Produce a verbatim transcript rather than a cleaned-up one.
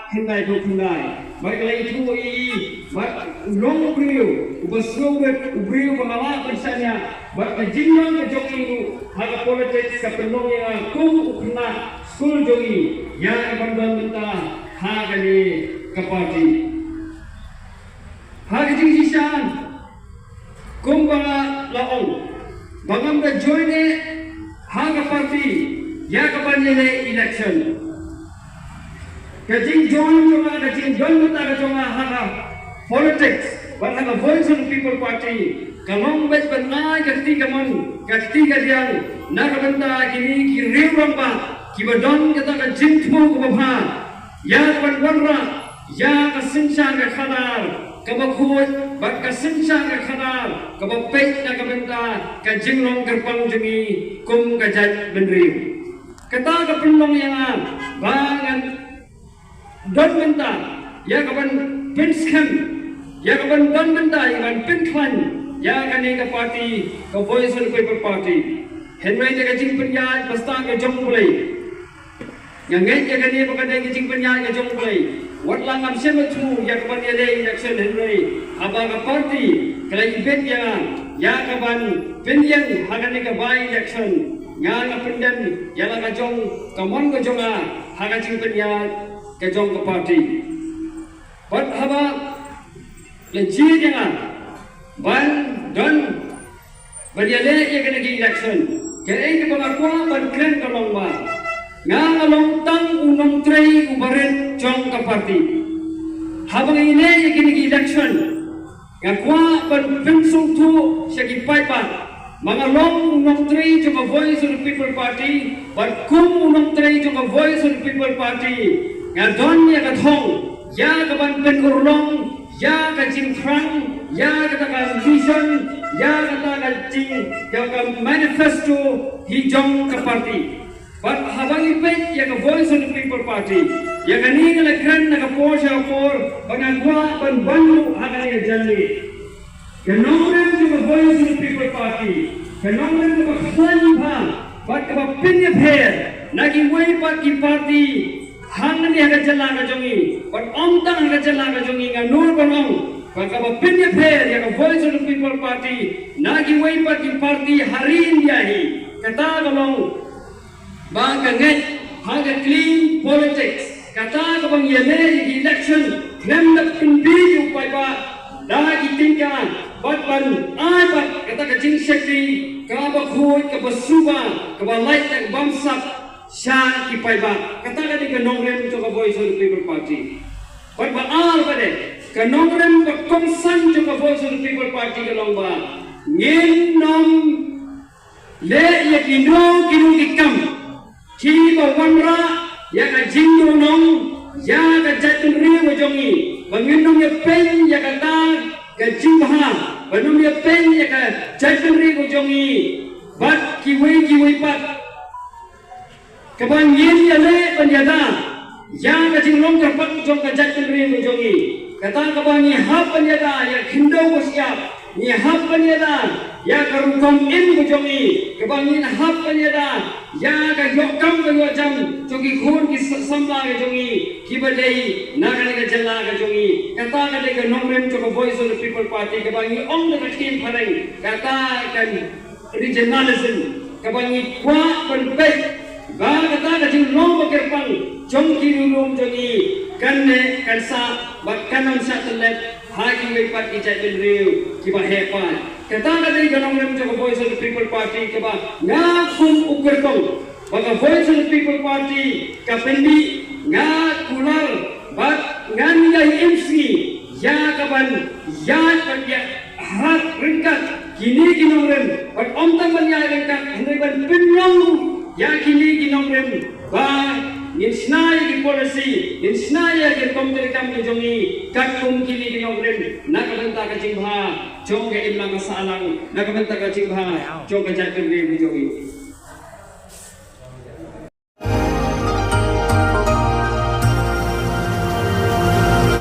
Khyndai ko khyndai. Bad ka la ïathuh ïa i, bad u long u briew uba sngewrit, u briew ba nga lah ban shaniah, bad ka jinglong ka jong i ruh ha ka politics ka pynlong ïa nga kum u khynnah skul jong i ïa ka ban don mynta ha kane ka party. Ha ka jingshisha, kumba la ong, ba ngam da join eh ha ka party ïa ka ban ïaleh election. Ka jingjoin jong nga, ka jingdon mynta ka jong nga ha ka politics bad ha ka Voice of the People Party, ka long beit ban ai ka kti kamon, ka kti kadiang na ka bynta kine ki riew rangbah kiba don kata ka jingthmu kaba bha ïa ka ban wanrah ïa ka synshar ka khadar kaba khuid bad ka synshar ka khadar kaba peit na ka bynta ka jinglong kyrpang jong ngi kum ka jaitbynriew. Kata ka pynlong ïa nga ba ngan don mynta ïa ka ban pynskhem, ïa ka ban don mynta ïa ka ban pynkhlaiñ ïa kane ka party, ka Voice of the People Party. Hynrei da ka jingpynïaid bastad ka jong U Blei, nga ngeit ïa kane ba ka dei ka jingpynïaid ka jong U Blei. Wat la ngam shym la thmu ïa ka ban ïaleh election, hynrei haba ka party ka la ibit ïa nga ïa ka ban pynïeng ha kane ka by election, nga nga pyndem ïa la ka jong ka mon ka jong nga ha ka jingpynïaid ka jong ka party. Bad haba la jied ïa nga ban don ban ïaleh ïa kane ka election, kaei kaba nga kwah ban kren ka long ba nga nga long tang u nongtrei uba rit jong ka party. Haba nga ïaleh ïa kane ka election, nga kwah ban pynsngewthuh sha ki paidbah ba nga long u nongtrei jong ka Voice of the People Party, bad kum u nongtrei jong ka Voice of the People Party nga don ïa ka thong ïa ka ban pynurlong ïa ka jingthrang, ïa kata ka vision, ïa kata ka jing, ïa ka manifesto hi jong ka party. Bad haba ngi peit ïa ka Voice of the People Party, ïa kane nga la kren na ka por sha ka por ba nga kwah ban ban ruh ha kane ka jingïaleh. Ka nongrim jong ka Voice of the People Party, ka nongrim kaba khlaiñ bha bad kaba pynïapher na kiwei pat ki party hangne ha ka jylla ka jong ngi, bad ym tang ha ka jylla ka jong ngi, nga nud ban ong ba kaba pynïapher ïa ka Voice of the People Party na kiwei pat ki party ha ri India hi, kata ka long ba ka ngeit ha ka clean politics. Kata kaba ngi ïaleh ïa ki election, khlem da pynbiej ïa u paidbah da ki tyngka, bad ban ai pat kata ka jingshakri kaba khuid, kaba suba, kaba lait, kaba bamsap sha ki paidbah. Kata ka dei ka nongrim jong ka Voice of the People Party. Bad ba ar pat de, ka nongrim ka kongsan jong ka Voice of the People Party ka long ba ngin ym leh ïa kino kino ki kam kiba wanrah ïa ka jingduhnong ïa ka jaitbynriew ka jong ngi, ba ngin ym ïapeiñ ïa kata ka jingbha, ba ngin ym ïapeiñ ïa ka jaitbynriew ka jong ngi bad kiwei kiwei pat. Kaba ngin ïaleh ban ïada ïa ka jinglong kyrpang jong ka jaitbynriew ka jong ngi. Kata kaba ngi hap ban ïada ïa ka khyndew ka shyiap, ngi hap ban ïada ïa ka rukom im ka jong ngi, kaba ngin hap ban ïada ïa ka ïoh kam ka ïoh jam jong ki khun ki sa-, samla ka jong ngi kiba dei na kane ka jylla ka jong ngi. Kata ka dei ka nongrim jong ka Voice of the People Party, kaba ngi ong da ka ktien phareng, kata ka regionalism, kaba ngi kwah ban peit ba kata ka jinglong ba kyrpang jong ki riewlum jong ngi kan neh kan sah bad kan ym shah tyllep ha kiwei pat ki jaitbynriew kiba heh pat. Kata ka dei ka nongrim jong ka Voice of the People Party, kaba nga kum u kyrtong ba ka Voice of the People Party ka pynmih, nga kular bad ngan ïai im sngi ïa ka ban ïaid bad ïa hap ryngkat kine ki nongrim, bad ym tang ban ïaid ryngkat, hynrei ban pynlong ïa kine ki nongrim ba ngin shna ïa ki policy, ngin shna ïa ki rukom treikam ki jong ngi katkum kine ki nongrim, na ka bynta ka jingbha jong ka imlang ka sahlang, na ka bynta ka jingbha jong ka jaitbynriew ka jong ngi.